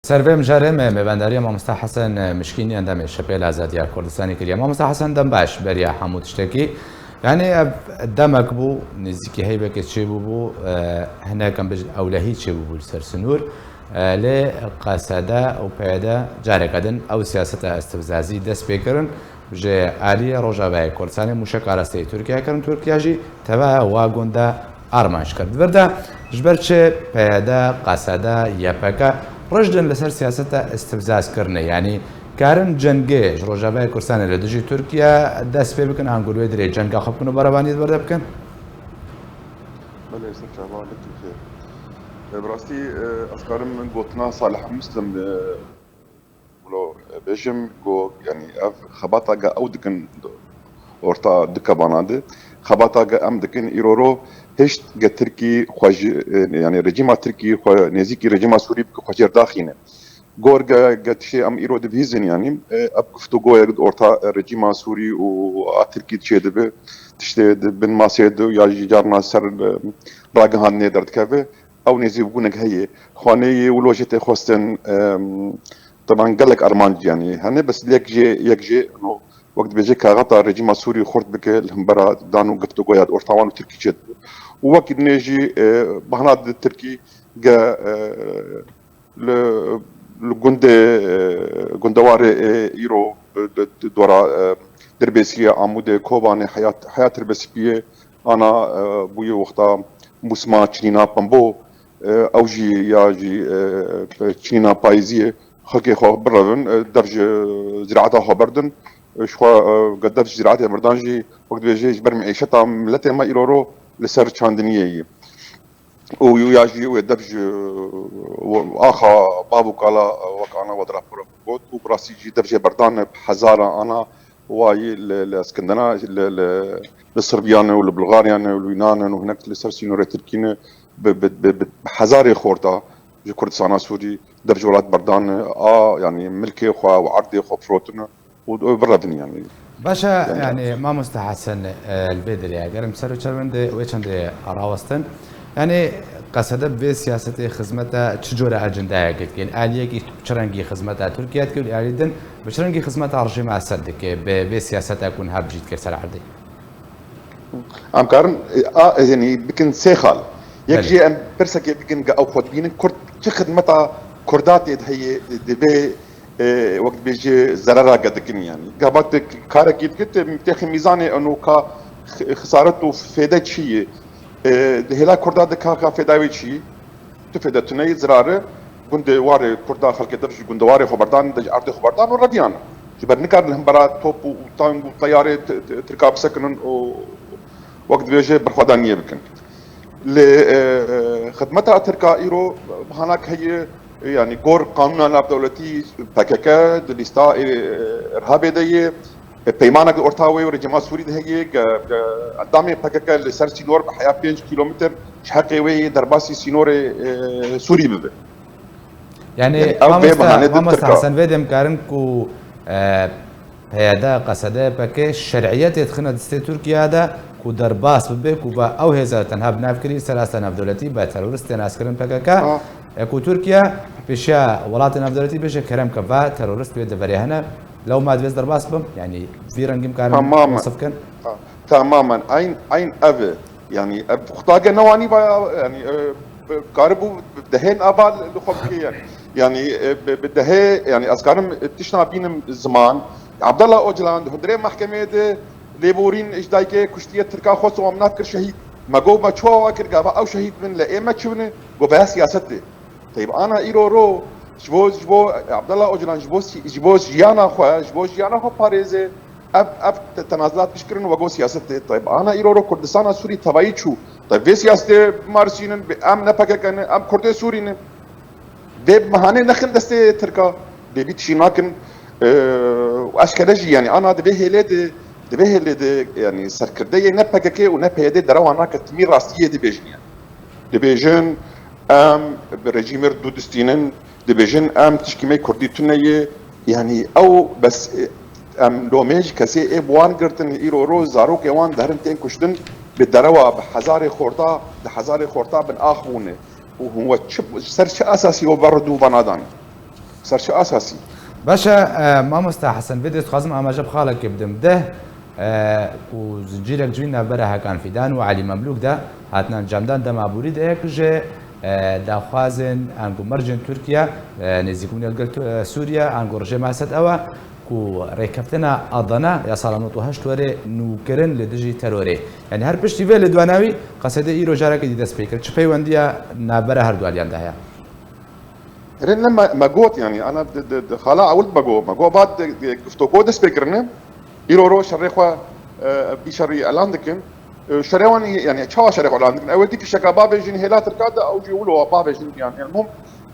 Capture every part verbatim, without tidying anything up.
Ser vê mijarê me mêvendariya Mamosta Hesen Mişkînî, endamê Şepêla Azadiya Kurdistanê kiriye. Mamosta Hesen, dem baş beriya hemû tiştekî. Yanî ev demek bû, nêzîkî heybekê çêbûbû, e, hinek em bijin ewlehî çêbûbû li ser sinûr. E, lê Qesede û P Y D careke din ew siyaseta istifzazî dest pê kirin. Ji aliyê Rojavayê Kurdistanê mûşek arasteyî Tirkiye kirin, Tirkiye jî tevaya wa gund de armanc kir. Di vir de ji ber çi P Y D, Qesede, Y P G rijd in li ser siyaseta istifzazkirinê? Yanî karin cengê ji Rojavayê Kurdistanê li dijî Tirkiye dest pê bikin, an ku li wê dirê cenga xwe bikin û berevaniyê di vir de bikin? Belê, ser çava, gelekî xêr. E, bi rastî, e, ez karim gotina Salih Muslim, e, wilo, e, bêjim, ku, yanî, ev xebata ge ew dikin orta du kebana de, xebata ge em dikin îro ro hişt ge Tirkî xwe ji, e, yanî, rejîma Tirkî xwe nêzîkî rejîma Sûrî bike, xwe jêr daxîne. Gor ge, ge tiştê em îro dibihîzin, yanî, e, ev guftûgoyek di orta, e, rejîma Sûrî û a Tirkî çêdibe, tiştê di bin masê de ya jî carna ser, e, ragihandinê derdikeve. Ew nêzîbûnek heye. Xwaneyê wilo jê tê xwestin, em, teban gelek armanc, yanî, hene, bes yek jê, yek jê, no, wek dibêje kaxeta rejîma Sûrî xurt bike li hembera dan û guftûgoya di orta wan û Tirkî çêdibe. Û wekî dinê jî, e, bahna di Tirkî ge, e, li, li gundê, e, gundewarê, e, îro, e, di, di dora, e, Dirbêsiyê, Amûdê, Kobanê, heya, heya Tirbêsipiyê, ana, e, bûye wexta mûsima çinîna pembo, e, ew jî ya jî, e, çinîna payîziyê, xelkê xwe birevin, e, dev ji ziraeta xwe berdin, e, ji xwe, e, ge dev ji ziraetê birdan jî, wek dibêje, ji ber meîşeta miletê me îro ro li ser çandiniyê yî. Û ya jî wê dev ji, e, axa bav û kala, e, wek ana we di rapora xwe got, û bi rastî jî dev jê berdan bi hezara ana wayî li, li Eskindina, li, li, li Sirbiyan û li Bulgaryan û li Yûnan û hinek li ser sînorê Tirkî ne, bi, bi, bi, bi hezarê xorta ji Kurdistana Sûrî dev ji welat berdan, a, yanî milkê xwe û erdê xwe firotin û, û birevin, yanî. Baş e, yanî, yanî, mamoste Hesen, e, li vê derê eger em ser û çerwendê wê çendê rawestin, yanî, Qesede bi vê siyasetê xizmeta çi cure ecendayeke dike? Li aliyekî çi rengî xizmeta Tirkiye dike û li alî din bi çi rengî xizmeta rejîma Esed dike, bi vê siyaseta ku niha bi cî dike ser erdê? Em karin, e, a, e, yanî bikin sê xal. Yek Belê. Jî em pirsekê bikin, ge ew xwe dibînin, Kurd çi xidmeta Kurda tê de heye, divê, e, wek dibêje zerera ge dikin, yanî. Gava tu karekî dikit, têxî mîzanê eno ka xi-, xisaret û fêde çi ye? E, di hêla Kurda de ka, ka fêda wê çi ye? Tu fêde tune yî, zirare, gundê warê Kurda, xelkê dev ji gundewarê xwe berdan, de ji erdê xwe berdan û reviyan. Ji ber nikarin li hembera top û, û tang û teyarê t-, t-, Tirka bisekinin û wek dibêje berxwedaniyê bikin. Lê, e, e, xidmeta Tirka îro bahanak heye, e, yanî gor qanûna navdewletî P K K di lîsta, e, e, irhabê de ye. E, peymanek li orta wê û rejîma Sûrî de heye, ge, ge endamê P K K li ser sînor bi heya pênc kîlometre ji heqê wê yê derbasî sînorê, e, Sûrî bibe. Yanî, yanî, ew vê mamosta, bahanê din mamosta Tirka. Hesen, vê dem karin ku, e, P Y D, Qesede, P K K şer'iyetê dixine destê Tirkiye de ku derbas bibe, ku va ew hêza tenha bi nav kirî ser asta navdewletî be terorist tên naskirin P K K. Ha. E, ku Tirkiye pêşiya welatê navdewletî bêje kerem ke va terorist wê deverê hene, Lewma divê ez derbas bim, yanî vî rengî em karin Tamamen. Wesif kin? Ta-, tamamen. Eyn, eyn ev e. Yanî ev xutage newanî va, yanî, e, karibû dehên ava li xwe bike, yanî. Yanî, e, bi, bi dehê, yanî ez karim, e, tişta bînim ziman. Abdullah Ocalan di hundirê mehkemeyê de lêborîn ji dayikê kuştiye Tirka xwest û em nakir şehîd. Me got me çawa kir, gava ew şehîd bin, lê ê me çi bine? Got vaya siyaset de. Teyb ana îro ro ji bo, ji bo Abdullah Ocalan, ji bo sî-, ji bo jiyana xwe, ji bo jiyana xwe parêze, ev, ev te-, tenazilat pişkirin wego siyasetê. Teyb ana îro ro Kurdistana Sûrî tevayî çû. Teyb vê siyasetê bimarisînin, bi em ne P K K ne, em Kurdê Sûrî ne. Vê bi mehanê nexin destê Tirka, bê vî tişî nakin. Eee, û eşkere jî, yanî ana di vê hêlê de, di vê hêlê de, yanî serkirdeyê ne P K K û ne P Y D derewa nake timî rastiyê dibêjin, yanî. Dibêjin, em bi rejîmê re dû distînin, dibêjin, em tişkî me Kurdî tune ye. Yanî ew bes, e, em lomê ji kesê ê bi wan girtin, îro roz zarokê wan derin tên kuştin, bi derewa bi hezarê xorta, di hezarê xorta bin ax bûne. Û hûn we çi, ji ser çi esasî we ber dû vana danî? Serçe esasî. Baş e, e, mamosta Hesen, vê dê dixwazim amaje bi xalekê bidim. Deh, e, ku zincîrek civîn navbera Hakan Fîdan û Elî Memlûk de hatine encamdan dema borî de yek ji, e, daxwazên ango mercên Tirkiye, e, nêzîkbûnê li gel Tu-, e, Sûriye, ango rejîma Esed ew e ku rêkeftina Adana ya sala nod û heşt were nûkirin li dijî terorê. Yani her piştî vê li dwana wî Qesedê îro careke dî dest pê kir. Çi peywendiya navbera her du aliyan de heye? Erê ne me, me got, yani, ana di, di, di xala ewil me got, me got, ba di, di, guftogû dest pê kirine, îro ro şerê xwe, e, bî şerî elan dikin. E, şerê wan, yani, çawa şerê xwe elan dikin? Ew ê dî fişeka bavêjin hêla Tirka de, ew jî wilo bavêjin, yani, el muhim,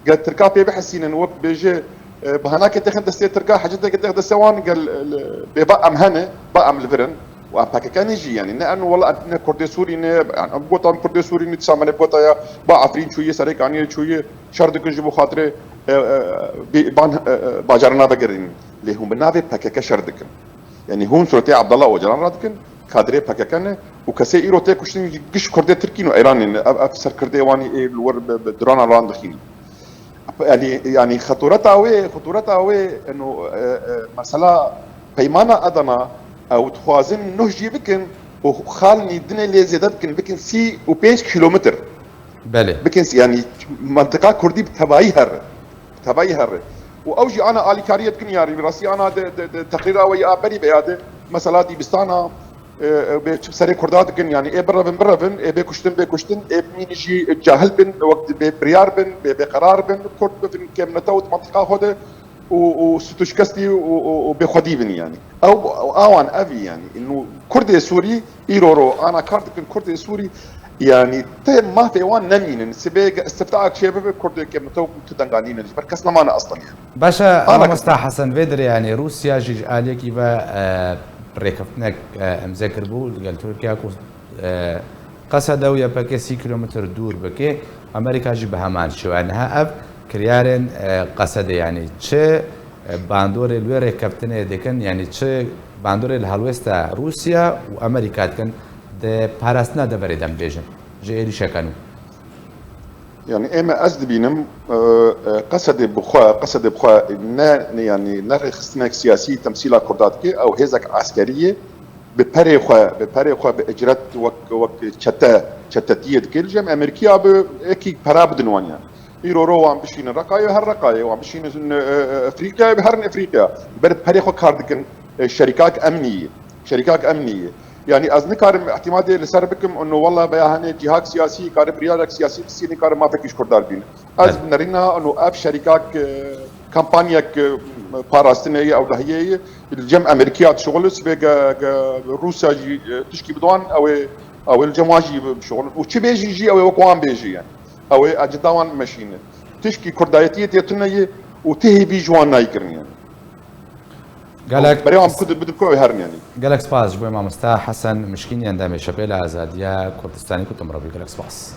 gel Tirka pê bihesînin, wek bêje, e, bahanakê têxin destê Tirka, heceteke têx destê wan, gel, e, bê ba em hene, ba em li vir in, û em P K K ne jî, yani, ne em, wela em ne Kurdê Sûrî ne, yani, em gotan Kurdê Sûrî ne, dîsa me ne gota ya, ba Efrîn çûye, Serê Kaniyê çûye, şer dikin ji bo xatirê, e, e, bê-, ban, e, e, bacaran vegerînin. Lê hûn bi navê P K K şer dikin. Yani hûn suretê Abdullah Ocalan radikin, kadrê P K K ne û kesê îro tê kuştin giş Kurdê Tirkî û Îranê ne. Ev, ev serkirdê wan ê li wir bi, bi drona wan dixînin. Yani, yani xetureta wê, xetureta wê, eno, e, e, mesela peymana Adana, ew dixwazin nuh jî bikin û xalnî dinê lê zêde bikin, bikin sî û pênc kilometr. Belê. Bikin, yani, mentiqa Kurdî bi tevayî here. Bi tevayî here. Û ew jî ana alîkariyê dikin, yarî, rastî ana de, de, de teqrîra we ya berî veya de, mesela dîbistana, e, e, bê çi serê Kurda dikin, yani, ê birevin, birevin, ê bê kuştin, bê kuştin, ê mînî jî cahil bin, wek bê biryar bin, bê, bê qerar bin, Kurd bibin kêmnete û di mentiqa xwe de, û, û stûşkestî û, û, û bêxwedî bin, yani. Ew, ew awan ev, yani. Ino Kurdê Sûrî, îro ro, ana kar dikin Kurdê Sûrî, yani, tê mafê wan nemînin. Sibê ge-, istiftaek çê bibe, Kurdê kêmnete û tu denganînin. Ji ber kes nemane aslan, yani. Baş e, ana mamosta Hesen, vê dirê, yani, Rûsya jî ji aliyekî ve, e, rêkeftinek, e, imze kiribû, li gel Tirkiye ku, e, Qesede û Y P G sî kilometr dûr bike, Amerîka jî bi heman şêwe. Niha ev kiryarên, e, Qesedê, yanî çi, e, bandorê li wê rêkeftinê dikin, yanî çi bandorê li helwêsta Rûsya û Amerîka dikin, di parastina deverê de em bêjin, ji êrîşeke nû? Yani ême ez dibînim, e, e, Qesedê bi xwe, Qesedê bi xwe ne, ne, yani ne rêxistinek siyasî temsîla Kurda dike, ew hêzek eskerî ye. Bi perê xwe, bi perê xwe bi ecret wek, wek çete, çetetiyê dike. Li cem Amerîkiya bi ekî pera bidin wan yani. Îro ro wan bişînin Reqayê, her Reqayê, wan bişînin, e, e, Efrîqyayê, bi herin Efrîqya. Ber perê xwe kar dikin, e, şerîkak emnî ye. Şerîkak emnî ye. Yani ez nikarim îtimadê li ser bikim, û no wela veya hene cihak siyasî, kare biryarek siyasî bisî, nikarim mafekî ji Kurdan bîne. Ez Evet. bi nerîna, û no ev şerîkak, e, kampanyek, e, parastinê ye, ew dahiyê ye. Li cem Amerîkiya dişixulin, sibê ge, ge Rûsya jî, e, tişkî bidwan, ew ê, ew ê li cem wan jî bişixulin. Û çi bêjî jî, ew ê wek wan bêjî yani. Ew ê ecida wan meşîne. Tişkî kurdayetiyê tê tune ye û ti hêvî ji wan nayê kirin yani. Gelek Berê wan bi ku, bi ku ew herin yani. Gelek spas ji bo mamosta Hesen Mişkîn, endamê Şepêla Azadiya Kurdistanî ku tu min re bûyî. Gelek spas.